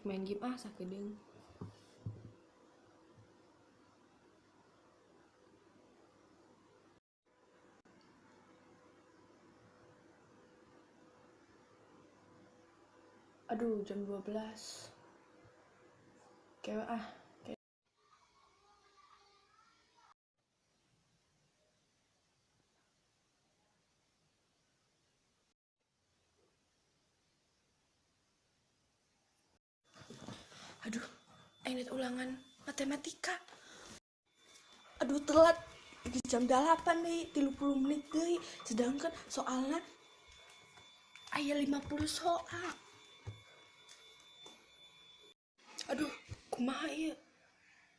Rek main game ah sakedeung. Aduh, jam 12. Kayak ah, kayak. Aduh, aing ulangan matematika. Aduh, telat. Di jam 8 nih, 30 menit deui. Sedangkan soalnya aya 50 soal. Aduh, kumaha ieu?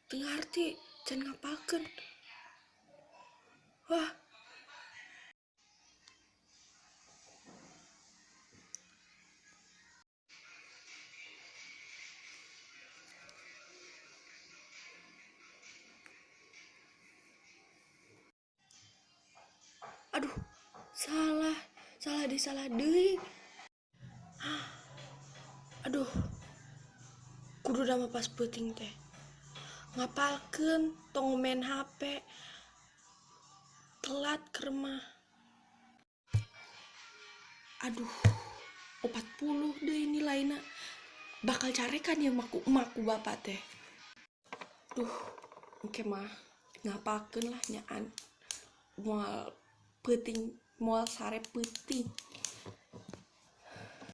Teu ngarti, can ngapalkeun. Wah. Aduh, salah, salah di salah deui. Aduh, kudu mah pas peuting teh ngapalkeun, tong main HP, telat ke rumah. Aduh, 40 deh nilainya, bakal carekan ya maku maku bapak teh. Duh, oke mah ngapalkeun lah nyaan, moal peuting, moal sare peuting.